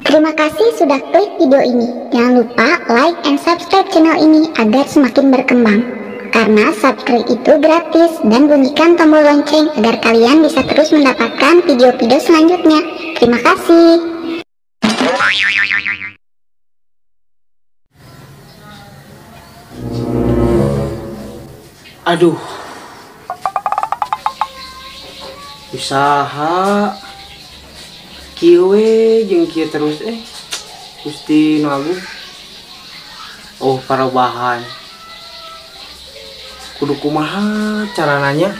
Terima kasih sudah klik video ini. Jangan lupa like and subscribe channel ini agar semakin berkembang. Karena subscribe itu gratis dan bunyikan tombol lonceng agar kalian bisa terus mendapatkan video-video selanjutnya. Terima kasih. Aduh, usaha kieu we jeung kieu terus Gusti nu Agung. Oh, parobahan. Kudu kumaha carananya?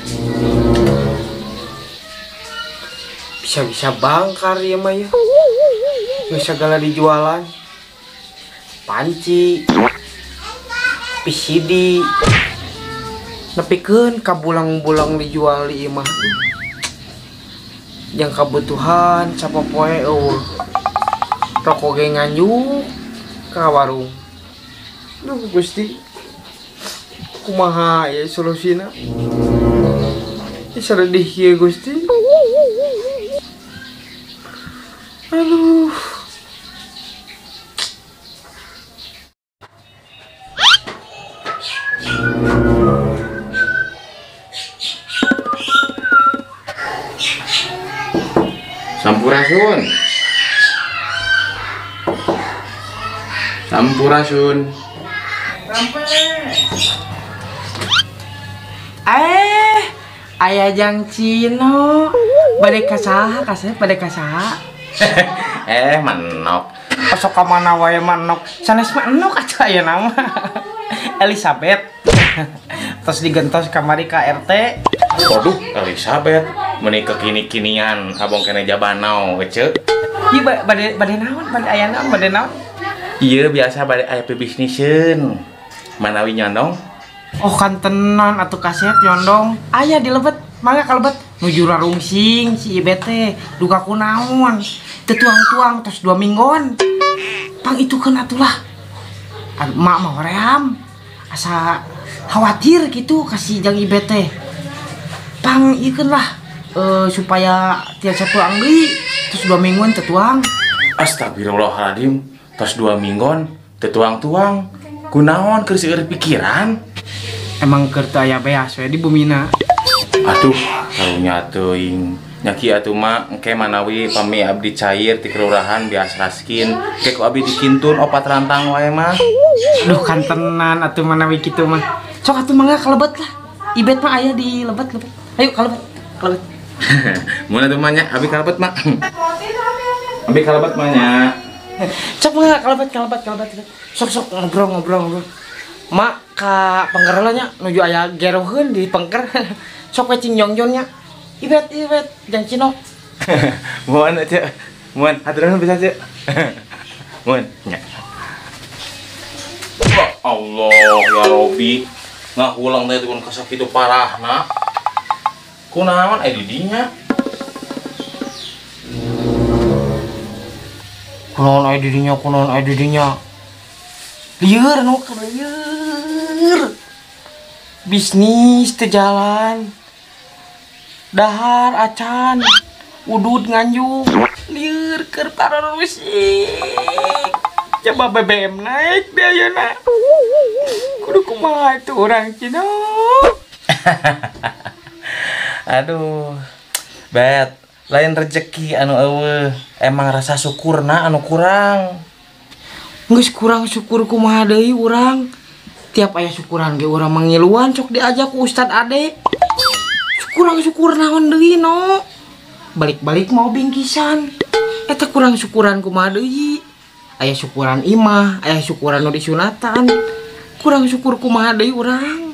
Bisa-bisa bangkar ieu mah ya. Geus sagala dijualan. Panci, PCD, nepikeun ka bulang-bulang dijual di imah. Yang kebutuhan sapopoe eueuh. Rokok ge nganjuk ka warung. Duh Gusti, kumaha ya solusina? Saredih kieu Gusti. Aduh. Sampurasun. Sampurasun. Aya jang Cino. Bade ka saha kasep, bade ka saha? Manok. Sok ka mana wae manok. Sanes manok atuh aya nama. Elizabeth. Terus digentos kamari ka RT. Waduh, Elizabeth meuni kekini-kinian abong kene jabanau ece. Ieu bade bade naon? Bade aya naon? Bade naon? Ieu biasa bade aya pebisniseun. Manawi nyondong? Oh kan tenan atuh kasep nyondong. Aya di lebet, mangga ka lebet. Nuju rarungsing si Ibet teh duka kunaon. Teu tuang-tuang tos 2 mingguan. Pang itukeun atuh lah. Emak mah hoream. Asa khawatir gitu kasih jang Ibet teh. Pang ikeun lah supaya tiasa tuang deui. Terus 2 mingguan teu tuang. Astagfirullahaladzim, tos 2 mingguan teu tuang-tuang. Kunaon keur seueur pikiran? Emang keur teu aya beas we di bumina. Aduh, karunya teuing. Nyaki atuh mah engke manawi pami abdi cair ti kelurahan bias raskin. Engke ku abdi dikintun 4 rantang wae mah. Aduh kan tenan atuh manawi kitu mah. Sok atuh mangga kalebet lah. Ibet mah aya di lebet-lebet. Ayo kalebet, kalebet. Mun atuh mah nya abdi kalebet mah. Abdi kalebet mah nya. Sok mangga kalebet, kalebet, kalebet. Sok-sok ngobrol, ngobrol, ngobrol. Mak ka pengker lah nya nuju aya geroheun di pengker. Sok we cing jongjon nya. Ibet, ibet, jang Cino. Mun ece. Mun hatur nuhun bisa ece. Mun nya. Allah ya Robi. Ngahulang teh tukun kasakitu parahna. Kunaon aya di dinya? Kunaon aya di dinya, kunaon aya di dinya. Lieur nu keur lieur. Bisnis teu jalan. Dahar acan, udud nganjuk, lieur keur pararusik. Coba BBM naik deh ayeuna. Kudu kumaha itu urang Cino. Aduh, Bet, lain rezeki anu eueuh, emang rasa syukurna anu kurang. Geus kurang syukur kumaha deui urang. Tiap aya syukuran ge urang mangiluan sok diajak ku Ustad Ade. Kurang syukur naon deui no. Balik-balik mau bingkisan. Eta kurang syukuran kumaha deui. Aya syukuran imah, aya syukuran nu disunatan. Kurang syukur kumaha deui urang.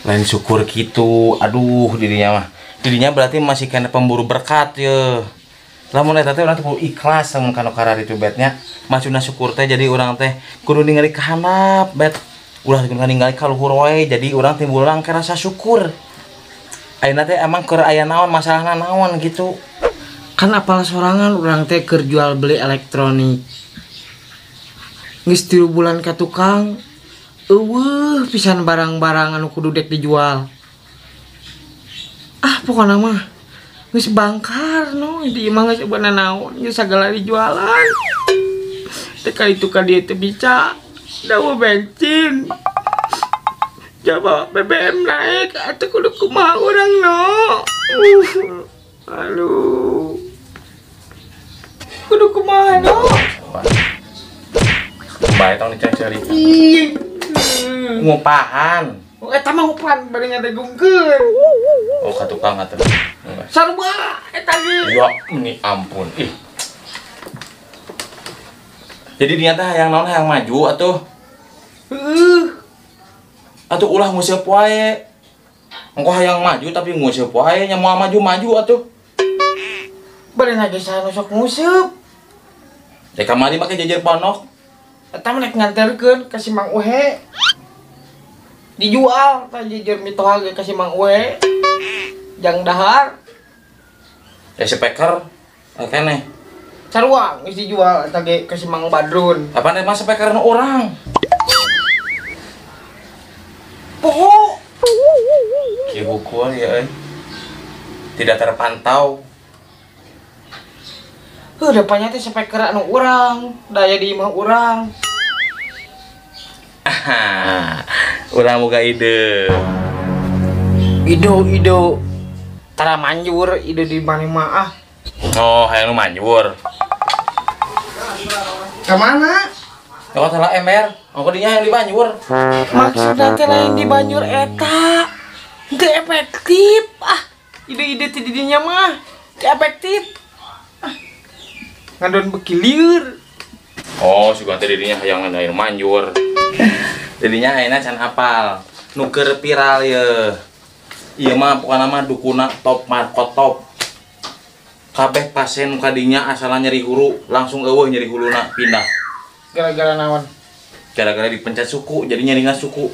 Lain syukur kitu, aduh dirinya mah. Dirinya berarti masih kena pemburu berkat ye. Lamun eta teh urang teh kudu ikhlas lamun kana kararitu betnya. Maksudna syukur teh jadi urang teh kudu ningali ka handap bet. Ulah kudu ningali ka luhur wae jadi urang timbul ke rasa syukur. Ayeuna teh emang keur aya naon masalahna naon gitu. Kan apal sorangan urang teh keur jual beli elektronik. Geus 3 bulan ka tukang eueuh pisan barang-barang anu kudu dek dijual. Ah pokona mah Geus bangkar no, di imah geus eueuh nanaon, geus sagala dijualan. Teh ka ditu ka dieu teu bisa. Dawa bensin. Coba BBM naik atuh kudu kumaha urang no. Aduh. Kudu kumaha no. Bae tong dicari-cari. Ngupahan. Eta mah ngupahan bari ngadegungkeun. Oh, ka tukang atuh. Sarua eta ge. Ya, ini ampun. Ih. Jadi dia teh hayang naon hayang maju atuh. Heeh. Atuh ulah nguseup wae. Engko hayang maju tapi nguseup wae nya moal maju-maju atuh. Bari ge saha nu sok nguseup. Teh kamari make jejer ponok. Eta mah rek nganterkeun ka si Mang Uhe. Dijual tah jejer mitoha ge ka si Mang Uhe. Jang dahar. Ya speaker keneh. Sarua geus dijual eta ge ka si Mang Badrun. Apaan mah speaker nu urang? Poho. Ki hukur ya euy. Tidak terpantau. Heuh, depannya teh speaker anu urang, daya di imah urang. Urang boga ide. Ide tara manjur, ide di mana mah ah. Oh, hayang nu manjur. Ka mana? Kau salah ember, aku dinya yang di banjur. Maksudna teh lain di banjur eta. Teu efektif ah. Ide-ide ti didinya mah teu efektif. Ah. Ngadon beuki lieur. Oh, sugan teh didinya hayang ngadain manjur. Didinya ayeuna can apal. Nu keur viral ye. Ieu mah pokona mah dukuna top marko top. Kabeh pasien nu kadinya asalna nyeri hulu, langsung eueuh nyeri huluna pindah. Gara-gara naon? Gara-gara dipencet suku, jadi nyerina suku.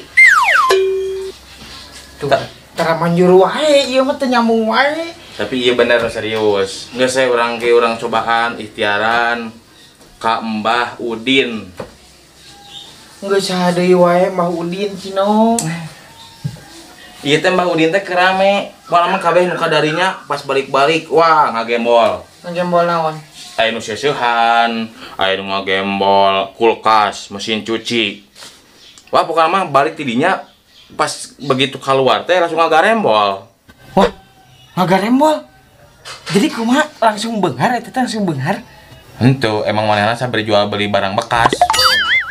Tuh, tara manjur wae, ieu mah teu nyambung wae. Tapi iya bener serius. Geus saya urang ge urang cobaan ikhtiaran ka Mbah Udin. Geus saha deui wae Mbah Udin cino. Ieu teh Mbah Udin teh kerame. Pokona mah kabeh nu kadarinya pas balik-balik wah ngagembol. Ngagembol naon? Aya nu seuseuhan, aya nu ngagembol kulkas, mesin cuci. Wah pokona mah balik tidinya pas begitu keluar teh langsung ngagarembol. Wah, ngagarembol. Jadi kumaha langsung beunghar eta teh langsung beunghar? Henteu, emang manehna sabari jual beli barang bekas.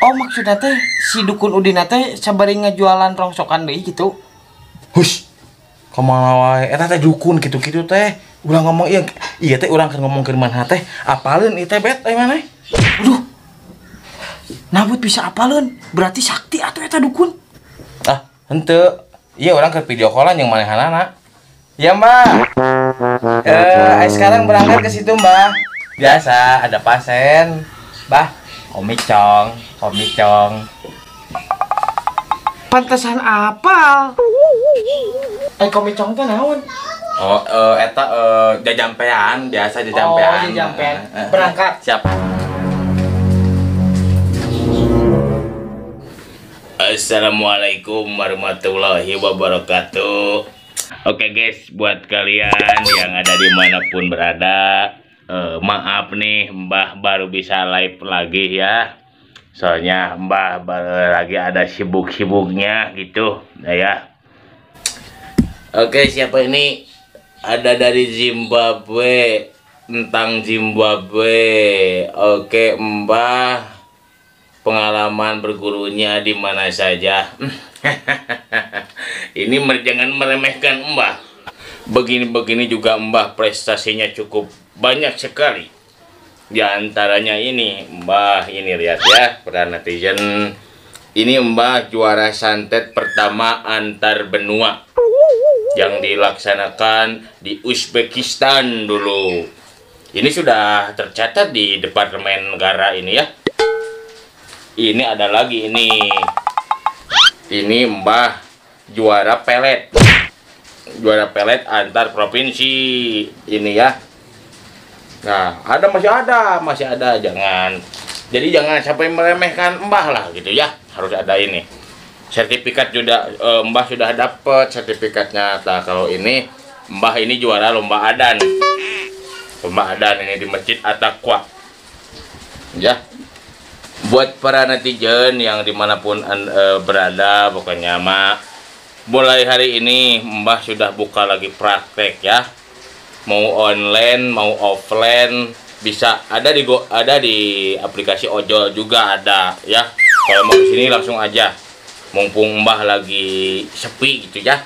Oh, maksudna teh si dukun Udin teh sabari ngajualan rongsokan deui gitu. Hush. Kumaha wae eta teh dukun kitu-kitu teh. Ulah ngomong ieu, ieu teh urang keur ngomongkeun manehna teh apaleun ieu teh bet euy maneh. Aduh. Nabut bisa apaleun, berarti sakti atuh eta dukun. Ah, henteu. Ieu urang keur video callan jeung manehanana. Ya, Mbak. Sekarang berangkat ke situ, Mbak. Biasa ada pasien. Bah, komicong, komicong. Pantesan apal. Komicong teh naon? Oh, eta jajampean, biasa jajampean. Oh, jajampean. Berangkat. Siap. Assalamualaikum warahmatullahi wabarakatuh. Oke guys, buat kalian yang ada dimanapun berada, maaf nih Mbah baru bisa live lagi ya. Soalnya Mbah baru lagi ada sibuk-sibuknya gitu, nah ya. Oke, siapa ini? Ada dari Zimbabwe, tentang Zimbabwe. Oke, Mbah, pengalaman bergurunya di mana saja. Ini jangan meremehkan Mbah. Begini-begini juga Mbah prestasinya cukup banyak sekali. Di antaranya ini Mbah, ini lihat ya, para netizen. Ini Mbah juara santet pertama antar benua yang dilaksanakan di Uzbekistan dulu. Ini sudah tercatat di Departemen Negara ini ya. Ini ada lagi ini. Ini Mbah juara pelet. Juara pelet antar provinsi ini ya. Nah, ada masih ada, jangan. Jadi jangan sampai meremehkan Mbah lah gitu ya. Harus ada ini. Sertifikat juga Mbah sudah dapat sertifikatnya. Nah, kalau ini Mbah ini juara lomba adan. Lomba adan ini di Masjid At-Taqwa. Ya. Buat para netizen yang dimanapun berada, pokoknya mah mulai hari ini Mbah sudah buka lagi praktek ya. Mau online, mau offline, bisa ada di aplikasi ojol juga ada ya. Kalau mau kesini langsung aja. Mumpung Mbah lagi sepi gitu ya.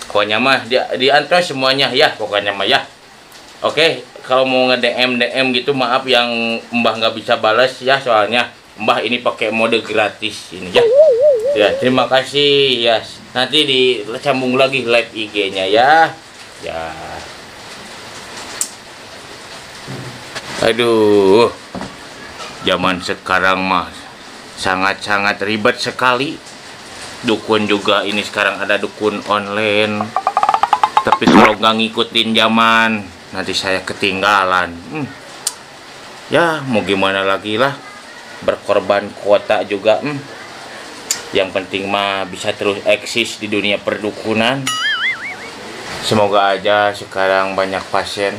Pokoknya mah diantar semuanya ya, pokoknya mah ya. Oke, kalau mau nge-DM DM gitu maaf yang Mbah nggak bisa balas ya, soalnya Mbah ini pakai mode gratis ini ya. Ya, terima kasih ya. Nanti disambung lagi live IG-nya ya. Ya. Aduh. Zaman sekarang mah sangat-sangat ribet sekali. Dukun juga ini sekarang ada dukun online. Tapi kalau nggak ngikutin zaman, nanti saya ketinggalan. Ya, mau gimana lagi lah. Berkorban kuota juga. Yang penting mah bisa terus eksis di dunia perdukunan. Semoga aja sekarang banyak pasien.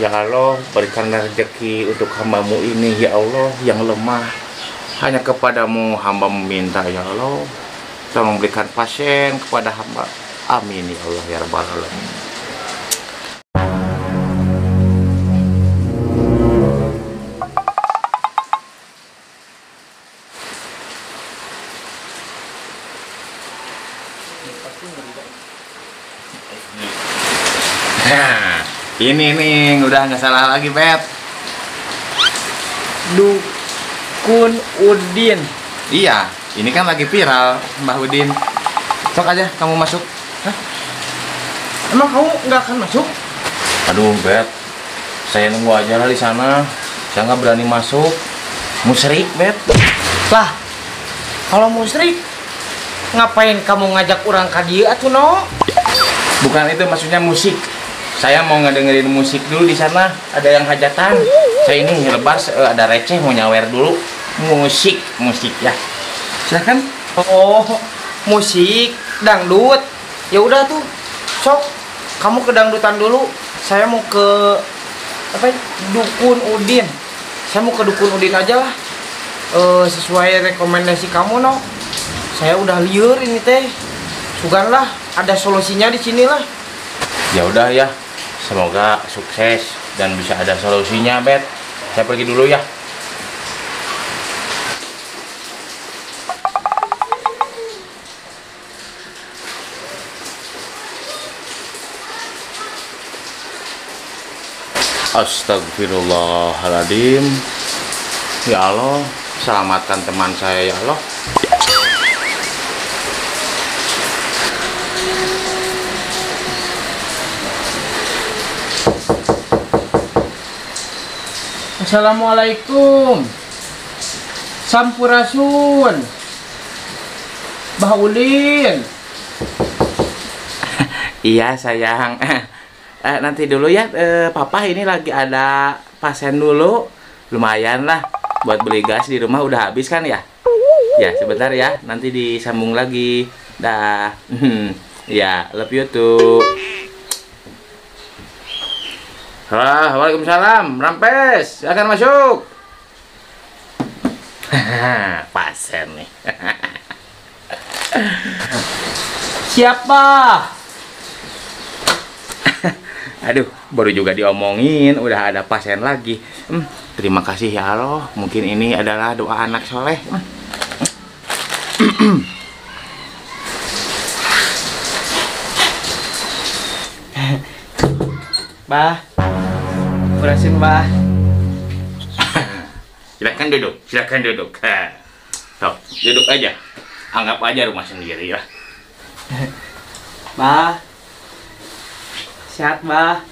Ya Allah, berikan rezeki untuk hambamu ini ya Allah yang lemah. Hanya kepadamu hamba meminta ya Allah. Tolong berikan pasien kepada hamba. Amin ya Allah ya Rabbal Alamin. Nah, ini nih udah nggak salah lagi, Pet. Dukun Udin. Iya, ini kan lagi viral, Mbah Udin. Sok aja kamu masuk. Hah? Emang kamu nggak akan masuk? Aduh, Bet. Saya nunggu aja lah di sana. Saya nggak berani masuk. Musrik, Bet. Lah, kalau musrik, ngapain kamu ngajak orang ka dieu atuh, no? Bukan itu maksudnya musik. Saya mau ngedengerin musik dulu di sana. Ada yang hajatan. Saya ini lepas ada receh mau nyawer dulu. Musik, musik ya. Silahkan. Oh, musik dangdut. Ya udah tuh. Sok, kamu ke dangdutan dulu. Saya mau ke apa? Dukun Udin. Saya mau ke Dukun Udin aja lah. Sesuai rekomendasi kamu, no. Saya udah liur ini teh. Sugan lah, ada solusinya di sini lah. Ya udah ya. Semoga sukses dan bisa ada solusinya, Bet. Saya pergi dulu ya. Astagfirullahaladzim. Ya Allah, selamatkan teman saya ya Allah. Assalamualaikum. Sampurasun. Bah Ulin. Iya sayang. Nanti dulu ya, Papa ini lagi ada pasien dulu. Lumayan lah buat beli gas di rumah udah habis kan ya. Ya sebentar ya, nanti disambung lagi. Dah. Ya, love you too. Ah, waalaikumsalam, Rampes, akan masuk. Pasien nih. Siapa? Aduh, baru juga diomongin, udah ada pasien lagi. Terima kasih ya Allah, mungkin ini adalah doa anak soleh. Bah, berasin bah. Silakan duduk, silakan duduk. Tuh, duduk aja. Anggap aja rumah sendiri lah. Bah, sehat bah.